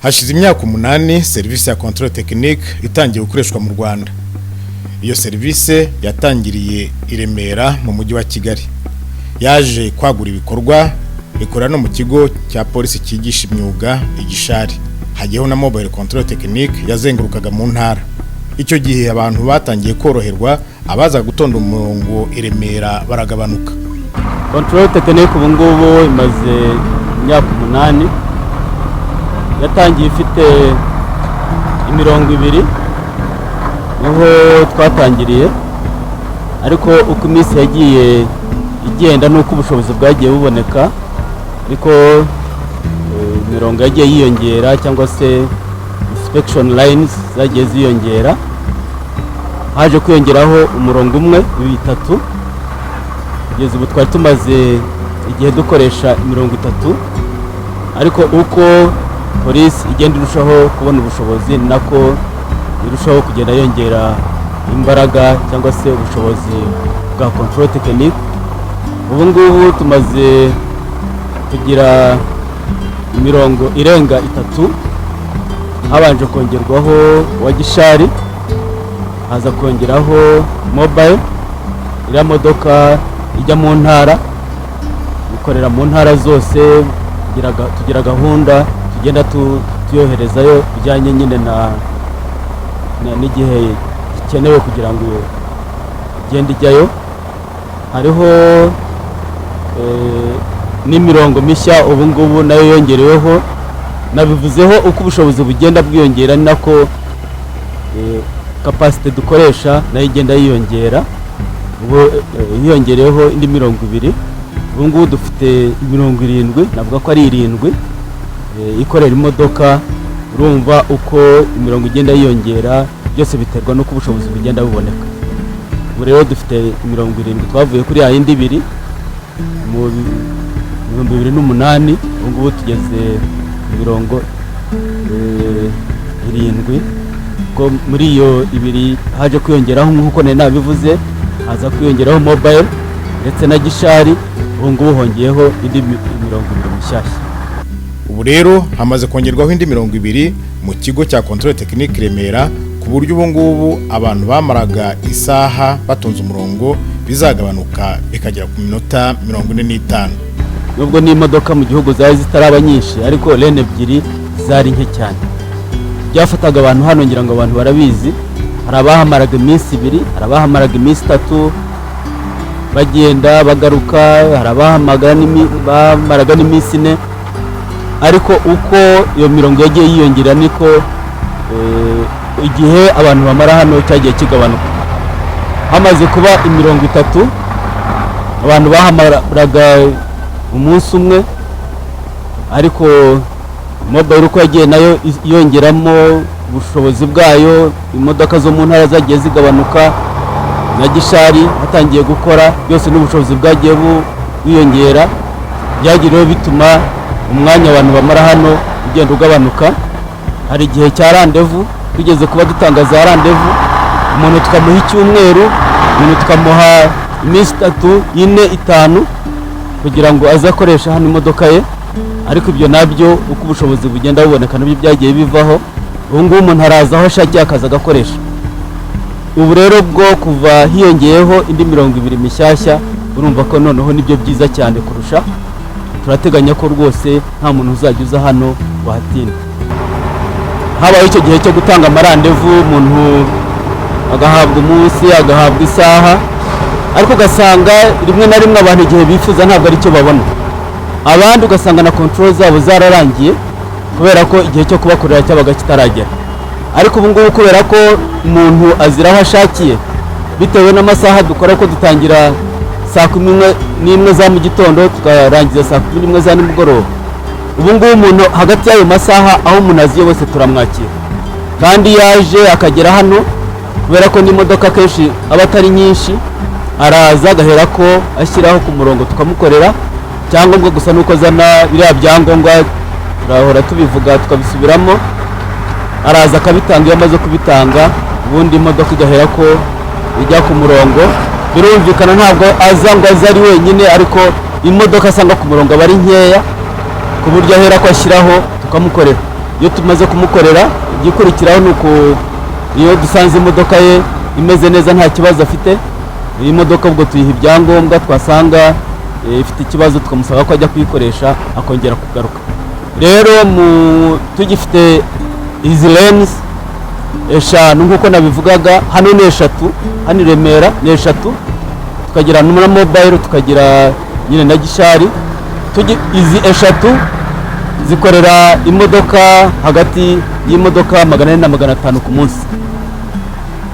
Hashize imyaka 8 serivisi ya contrôle technique itangiye gukoreshwa mu Rwanda. Iyo serivisi yatangiriye i Remera mu Mujyi wa Kigali, yaje kwagura ibikorwa, ikorera no mu kigo cya polisi cyigisha imyuga i Gishari. Hagiyeho na mobile contrôle technique yazengurukaga mu ntara. Icyo gihe abantu batangiye koroherwa, abaza gutonda umurongo i Remera baragabanuka. Contrôle technique ubu ngubu imaze imyaka 8. Yatangiye ifite imirongo ibiri, niho twatangiriye, ariko uko iminsi yagiye igenda n'uko ubushobozi bwagiye buboneka, ariko imirongo yagiye yiyongera cyangwa se inspection lines zagiye ziyongera. Haje kwiyongeraho umurongo umwe, itatu. Kugeza ubu twari tumaze igihe dukoresha imirongo itatu, ariko uko polisi igenda irushaho kubona ubushobozi, ni nako irushaho kugenda yongera imbaraga cyangwa se ubushobozi bwa contrôle technique. Ubu ngubu tumaze kugira imirongo irenga itatu. Habanje kongerwaho uwa Gishari, haza kongeraho mobile, iriya modoka ijya mu ntara, ikorera mu ntara zose. Tugira gahunda tugenda tuyoherezayo bijyanye nyine n'igihe gikenewe kugira ngo igende ijyayo. Hariho n'imirongo mishya ubu ngubu nayo yongereweho. Nabivuzeho, uko ubushobozi bugenda bwiyongera ni nako capacité dukoresha nayo igenda yiyongera. Ubu hiyongereyeho indi mirongo ibiri. Ubu ngubu dufite imirongo irindwi, navuga ko ari irindwi ikorera imodoka. Urumva uko imirongo igenda yiyongera, byose biterwa n'uko ubushobozi bugenda buboneka. Ubu rero dufite imirongo irindwi, twavuye kuri ya yindi ibiri mu 2008, ubu ngubu tugeze mirongo irindwi. Ko muri iyo ibiri haje kwiyongeraho, nk'uko nari nabivuze, haza kwiyongeraho mobile ndetse na Gishari. Ubu ngubu hongeyeho indi mirongo ibiri mishyashya. Ubu rero hamaze kongerwaho indi mirongo ibiri mu kigo cya contrôle technique Remera, ku buryo ubu ngubu abantu bamaraga isaha batonze umurongo bizagabanuka bikagera ku minota 45. Nubwo n'imodoka mu gihugu zari zitaraba nyinshi, ariko lane ebyiri zari nke cyane. Byafataga abantu hano, ngira ngo abantu barabizi, hari abahamaraga iminsi 2, hari abahamaraga iminsi 3 bagenda bagaruka, hari bamaraga n'iminsi 4. Ariko uko iyo mirongo yagiye yiyongera, niko igihe abantu bamara hano cyagiye kigabanuka. Hamaze kuba imirongo itatu, abantu bahamaraga umunsi umwe, ariko mobile uko yagiye nayo yongeramo ubushobozi bwayo, imodoka zo mu ntara zagiye zigabanuka, na Gishari hatangiye gukora, byose n'ubushobozi bwagiye bwiyongera, byagiye rero bituma umwanya abantu bamara hano ugenda ugabanuka. Hari igihe cya rendez-vous, tugeze kuba dutanga za rendez-vous, umuntu tukamuha icyumweru, umuntu tukamuha iminsi 3, 4, 5 kugira ngo aze akoresha hano imodoka ye. Ariko ibyo nabyo, uko ubushobozi bugenda buboneka, nabyo byagiye bivaho. Ubu ngubu umuntu araza aho ashakiye akaza agakoresha. Ubu rero bwo kuva hiyongeyeho indi mirongo ibiri mishyashya, urumva ko noneho nibyo byiza cyane kurusha. Turateganya ko rwose nta muntu uzajya uza hano wahatinda. Habayeho icyo gihe cyo gutanga ama rendez-vous, umuntu agahabwa umunsi, agahabwa isaha, ariko ugasanga rimwe na rimwe abantu igihe bifuza ntabwo ari cyo babona. Abandi ugasanga na contrôle zabo zararangiye kubera ko igihe cyo kubakorera cyabaga kitaragera. Ariko ubu ngubu, kubera ko umuntu azira aho ashakiye bitewe n'amasaha dukora, ko dutangira saa 11 za mu gitondo tukarangiza saa 11 za nimugoroba, ubu ngubu umuntu hagati y'ayo masaha, aho umuntu aziye wese turamwakira. Kandi iyo aje akagera hano, kubera ko n'imodoka akenshi aba atari nyinshi, araza agahera ko ashyiraho ku murongo tukamukorera. Icyangombwa gusa ni uko azana biriya byangombwa, turahora tubivuga tukabisubiramo. Araza akabitanga, iyo amaze kubitanga ubundi imodoka igahera ko ijya ku murongo. Birumvikana ntabwo aza ngo aze ari wenyine, ariko imodoka asanga ku murongo aba ari nkeya, ku buryo ahera ko ashyiraho tukamukorera. Iyo tumaze kumukorera, igikurikiraho ni uku: iyo dusanze imodoka ye imeze neza, nta kibazo afite, iyi modoka ubwo tuyiha ibyangombwa. Twasanga ifite ikibazo, tukamusaba ko ajya kuyikoresha akongera kugaruka. Rero mu tugifite izi lanes 5 nk'uko nabivugaga, hano ni 3, hano i Remera ni 3, tukagira na mobile, tukagira nyine na Gishari. Izi 3 zikorera imodoka hagati y'imodoka 400 na 500 ku munsi.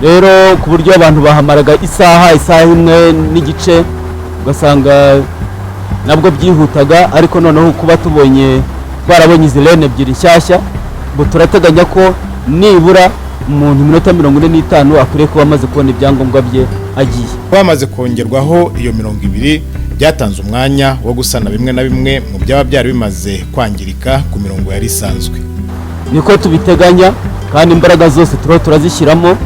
Rero ku buryo abantu bahamaraga isaha, isaha imwe n'igice, ugasanga nabwo byihutaga. Ariko noneho kuba tubonye, twarabonye izi lane 2 nshyashya, ubu turateganya ko nibura umuntu iminota 45 akwiriye kuba amaze kubona ibyangombwa bye agiye. Bamaze kongerwaho iyo 20, byatanze umwanya wo gusana bimwe na bimwe mu byaba byari bimaze kwangirika ku mirongo yari isanzwe. Niko tubiteganya, kandi imbaraga zose turiho turazishyiramo.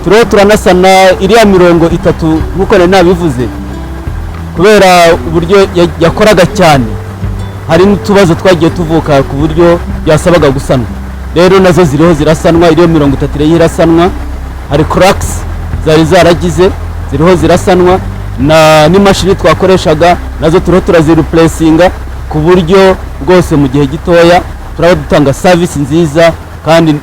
Turiho turanasana iriya mirongo 3 nk'uko nari nabivuze. Kubera uburyo yakoraga cyane, hari n'utubazo twagiye tuvuka ku buryo byasabaga gusanwa. Rero nazo ziriho zirasanwa. Iriyo 30 iriho irasanwa. Hari cracks zari zaragize, ziriho zirasanwa, na n'imashini twakoreshaga nazo turiho turazireplacinga, ku buryo rwose mu gihe gitoya turaba dutanga service nziza, kandi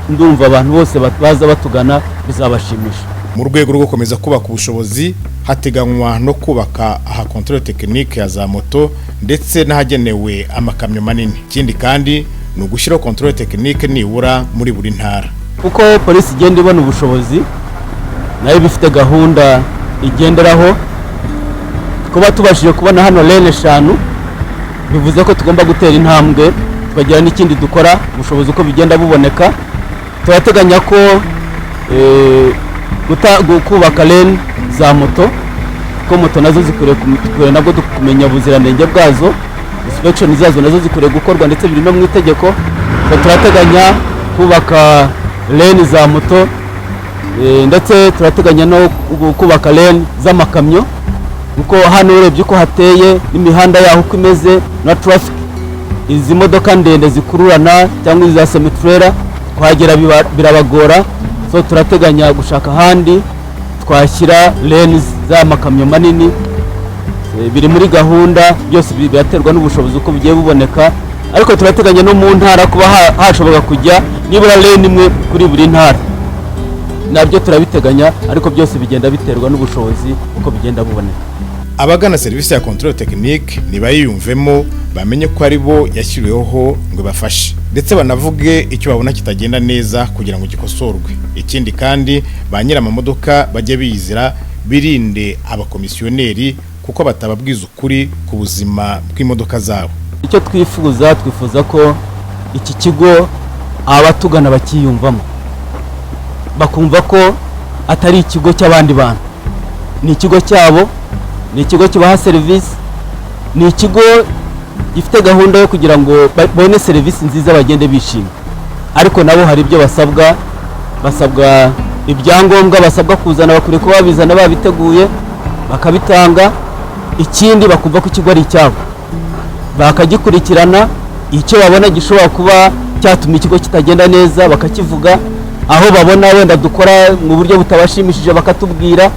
ndumva abantu bose baza batugana bizabashimisha. Mu rwego rwo gukomeza kubaka ubushobozi, hateganywa no kubaka aha contrôle technique ya za moto ndetse n'ahagenewe amakamyo manini. Ikindi kandi ni ugushyiraho contrôle technique nibura muri buri ntara. Uko polisi igenda ibona ubushobozi, nayo iba ifite gahunda igenderaho. Kuba tubashije kubona hano lane 5 bivuze ko tugomba gutera intambwe, tukagira n'ikindi dukora. Ubushobozi uko bigenda buboneka, turateganya ko kubaka lane za moto, ko moto nazo zikwiriye nabwo kumenya ubuziranenge bwazo, inspection zazo nazo zikwiriye gukorwa, ndetse biri no mu itegeko. So, turateganya kubaka lane za moto, ndetse turateganya no kubaka lane z'amakamyo, kuko hano urebye uko hateye n'imihanda yaho uko imeze na traffic, izi modoka ndende zikururana cyangwa iza semi-trailer kuhagera birabagora. So turateganya gushaka ahandi twashyira lanes z'amakamyo manini. Biri muri gahunda. Byose biraterwa n'ubushobozi uko bugiye buboneka, ariko turateganya no mu ntara kuba hashobora kujya nibura lane imwe kuri buri ntara. Nabyo turabiteganya, ariko byose bigenda biterwa n'ubushobozi uko bigenda buboneka. Abagana serivisi ya contrôle technique nibayiyumvemo, bamenye ko ari bo yashyiriweho ngo ibafashe, ndetse banavuge icyo babona kitagenda neza kugira ngo gikosorwe. Ikindi kandi, ba nyir'amamodoka bajye biyizira, birinde abakomisiyoneri, kuko batababwiza ukuri ku buzima bw'imodoka zabo. Icyo twifuza, twifuza ko iki kigo abatugana bakiyumvamo, bakumva ko atari ikigo cy'abandi bantu, ni ikigo cyabo, ni ikigo kibaha serivisi, ni ikigo gifite gahunda yo kugira ngo babone serivisi nziza, bagende bishimye. Ariko nabo hari ibyo basabwa. Basabwa ibyangombwa, basabwa kuzana, bakwiriye kuba babizana babiteguye, bakabitanga. Ikindi, bakumva ko ikigo ari icyabo, bakagikurikirana. Icyo babona gishobora kuba cyatuma ikigo kitagenda neza bakakivuga, aho babona wenda dukora mu buryo butabashimishije bakatubwira.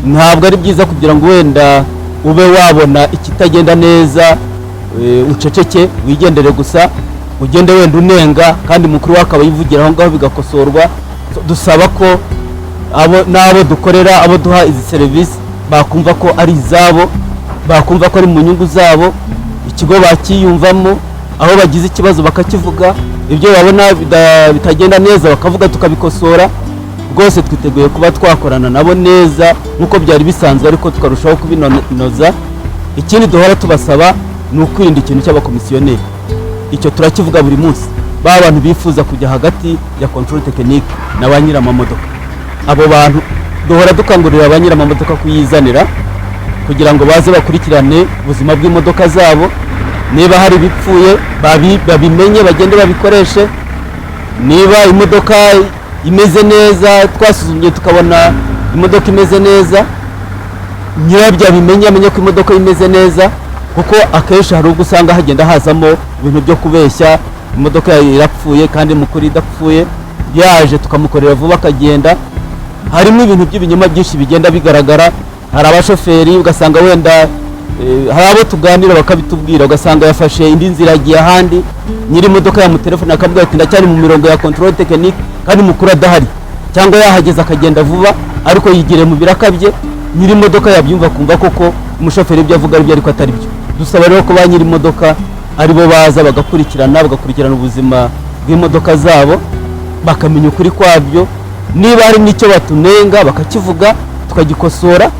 Ntabwo ari byiza kugira ngo wenda ube wabona ikitagenda neza, uceceke, wigendere gusa, ugende wenda unenga, kandi mukuru we akaba yivugira aho ngaho bigakosorwa. So, dusaba ko abo n'abo dukorera, abo duha izi serivisi, bakumva ko ari izabo, bakumva ko ari mu nyungu zabo, ikigo bakiyumvamo, aho bagize ikibazo bakakivuga, ibyo babona bitagenda neza bakavuga, tukabikosora. Rwose twiteguye kuba twakorana nabo neza nk'uko byari bisanzwe, ariko tukarushaho kubinoza. Ikindi duhora tubasaba ni ukwirinda ikintu cy'abakomisiyoneri. Icyo turakivuga buri munsi. Ba bantu bifuza kujya hagati ya contrôle technique na ba nyir'amamodoka, abo bantu duhora dukangurira ba nyir'amamodoka kuyizanira kugira ngo baze bakurikirane ubuzima bw'imodoka zabo. Niba hari ibipfuye babimenye, bagende babikoreshe. Niba imodoka imeze neza, twasuzumye tukabona imodoka imeze neza, nyirabyo abimenye, amenye ko imodoka imeze neza, kuko akenshi hari ubwo usanga hagenda hazamo ibintu byo kubeshya. Imodoka irapfuye kandi mu kuri idapfuye, yaje tukamukorera vuba akagenda. Harimo ibintu by'ibinyoma byinshi bigenda bigaragara. Hari abashoferi ugasanga wenda hari abo tuganira bakabitubwira, ugasanga yafashe indi nzira, agiye ahandi, nyiri imodoka yamutelefone akamubwira ati: "Ndacyari mu mirongo ya contrôle technique," kandi mukuru adahari, cyangwa yahageze akagenda vuba ariko yigiriye mu biraka bye. Nyiri imodoka yabyumva akumva koko umushoferi ibyo avuga aribyo, ariko atari byo. Dusaba rero ko ba nyiri imodoka aribo baza bagakurikirana ubuzima bw'imodoka zabo, bakamenya ukuri kwabyo. Niba hari n'icyo batunenga bakakivuga, tukagikosora,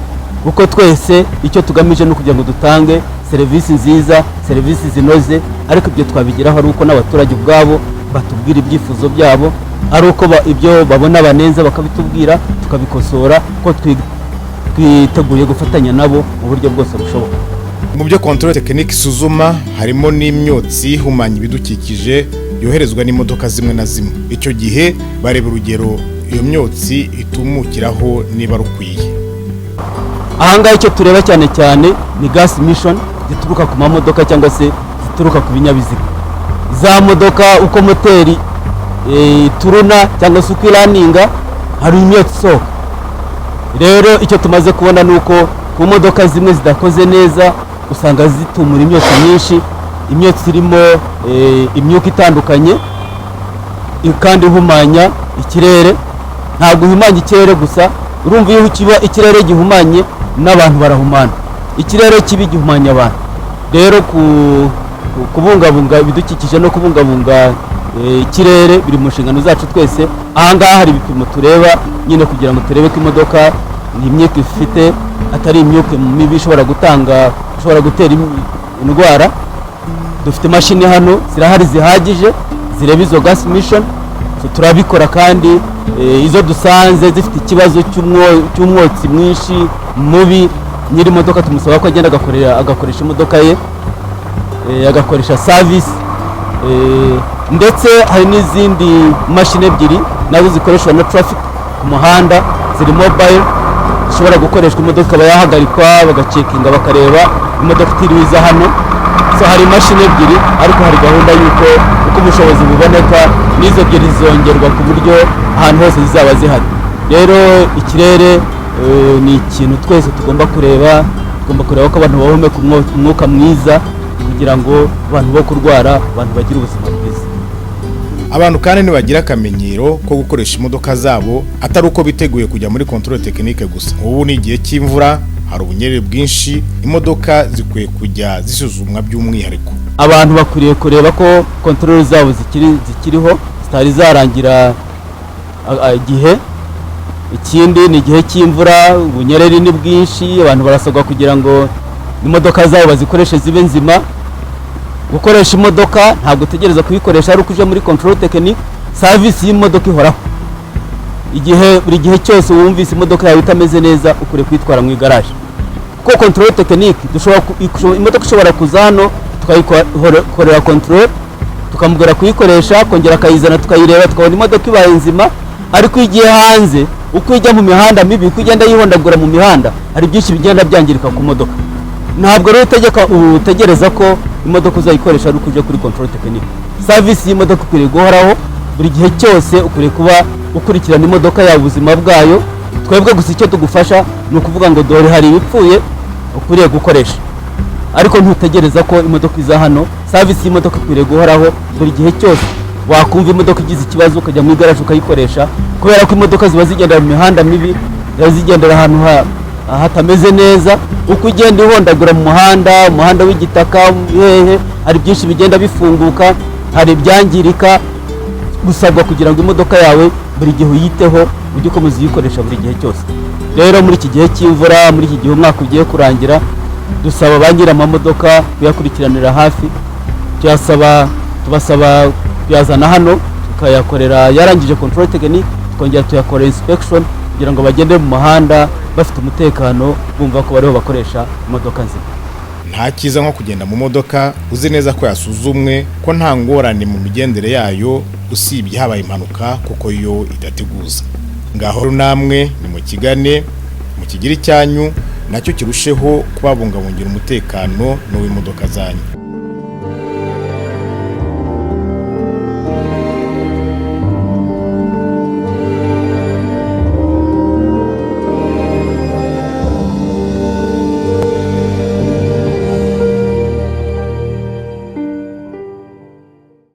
kuko twese icyo tugamije ni ukugira ngo dutange serivisi nziza, serivisi zinoze. Ariko ibyo twabigeraho ari uko n'abaturage ubwabo batubwira ibyifuzo byabo, ari uko ibyo babona banenze bakabitubwira, tukabikosora, ko twiteguye gufatanya nabo mu buryo bwose bushoboka. Mu byo contrôle technique isuzuma harimo n'imyotsi ihumanya ibidukikije yoherezwa n'imodoka zimwe na zimwe. Icyo gihe bareba urugero iyo myotsi itumukiraho niba rukwiye. Ahangaha icyo tureba cyane cyane ni gas emission zituruka ku mamodoka cyangwa se zituruka ku binyabiziga. Za modoka, uko moteri ituruna cyangwa se uko iraninga, hari imyotsi isohoka. Rero icyo tumaze kubona ni uko ku modoka zimwe zidakoze neza usanga zitumura imyotsi myinshi, imyotsi irimo imyuka itandukanye kandi ihumanya ikirere. Ntabwo ihumanya ikirere gusa. Urumva, iyo kiba ikirere gihumanye, n'abantu barahumana. Ikirere kibi gihumanya abantu. Rero kubungabunga ibidukikije no kubungabunga ikirere biri mu nshingano zacu twese. Ahangaha hari ibipimo tureba nyine kugira ngo turebe ko imodoka ni imyuka ifite atari imyuka mibi ishobora gutera indwara. Dufite imashini hano, zirahari zihagije, zireba izo gas emission. So, turabikora kandi izo dusanze zifite ikibazo cy'umwotsi mwinshi mubi, nyiri imodoka tumusaba ko agenda agakoresha imodoka ye, agakoresha service. Ndetse hari n'izindi mashini ebyiri nazo zikoreshwa na traffic ku muhanda, ziri mobile, zishobora gukoreshwa, imodoka ikaba yahagarikwa, bagacekinga, bakareba imodoka itiriwe iza hano. So hari imashini ebyiri, ariko hari gahunda y'uko uko ubushobozi buboneka n'izo ebyiri zizongerwa ku buryo ahantu hose zizaba zihari. Rero ikirere ni ikintu twese tugomba kureba. Tugomba kureba ko abantu bahumeka umwuka mwiza kugira ngo abantu bo kurwara, abantu bagire ubuzima bwiza. Abantu kandi ntibagira akamenyero ko gukoresha imodoka zabo atari uko biteguye kujya muri contrôle technique gusa. Ubu ni igihe cy'imvura, hari ubunyerere bwinshi, imodoka zikwiye kujya zisuzumwa by'umwihariko. Abantu bakwiriye kureba ko contrôle zabo zikiriho, zitari zarangira igihe. Ikindi ni igihe cy'imvura, ubunyereri ni bwinshi. Abantu barasabwa kugira ngo imodoka zabo bazikoreshe zibe nzima. Gukoresha imodoka, ntabwo utegereza kuyikoresha ari uko uje muri contrôle technique. Service y'imodoka ihoraho. Igihe, buri gihe cyose wumvise imodoka yawe itameze neza, ukwiriye kuyitwara mu igaraje, kuko contrôle technique dushobora imodoka ishobora kuza hano, tukayikorera contrôle, tukamubwira kuyikoresha, akongera akayizana, tukayireba, tukabona imodoka ibaye nzima. Ariko iyo igiye hanze, uko ijya mu mihanda mibi, uko igenda yihondagura mu mihanda, hari byinshi bigenda byangirika ku modoka. Ntabwo rero utegereza ko imodoka uzayikoresha ari uko uje kuri contrôle technique. Service y'imodoka ikwiriye guhoraho. Buri gihe cyose ukwiriye kuba ukurikirana imodoka yawe, ubuzima bwayo. Twebwe gusa icyo tugufasha ni ukuvuga ngo: "Dore hari ibipfuye ukwiriye gukoresha," ariko ntutegereza ko imodoka iza hano. Service y'imodoka ikwiriye guhoraho. Buri gihe cyose wakumva imodoka igize ikibazo, ukajya mu igaraje ukayikoresha, kubera ko imodoka ziba zigendera mu mihanda mibi, ziba zigendera ahantu hatameze neza. Uko ugenda uhondagura mu muhanda, umuhanda w'igitaka, hehe, hari byinshi bigenda bifunguka, hari ibyangirika. Gusabwa kugira ngo imodoka yawe buri gihe uyiteho, ujye ukomeza uyikoresha buri gihe cyose. Rero muri iki gihe cy'imvura, muri iki gihe umwaka ugiye kurangira, dusaba ba nyir'amamodoka kuyakurikiranira hafi. Tubasaba kuyazana hano, tukayakorera yarangije contrôle technique, tukongera tuyakorera inspection, kugira ngo bagende mu muhanda bafite umutekano, bumva ko bariho bakoresha imodoka nzima. Nta cyiza nko kugenda mu modoka uzi neza ko yasuzumwe, ko nta ngorane mu migendere yayo, usibye habaye impanuka, kuko yo idateguza. Ngaho namwe nimukigane, mukigire icyanyu, nacyo kirusheho kubabungabungira umutekano n'uw'imodoka zanyu.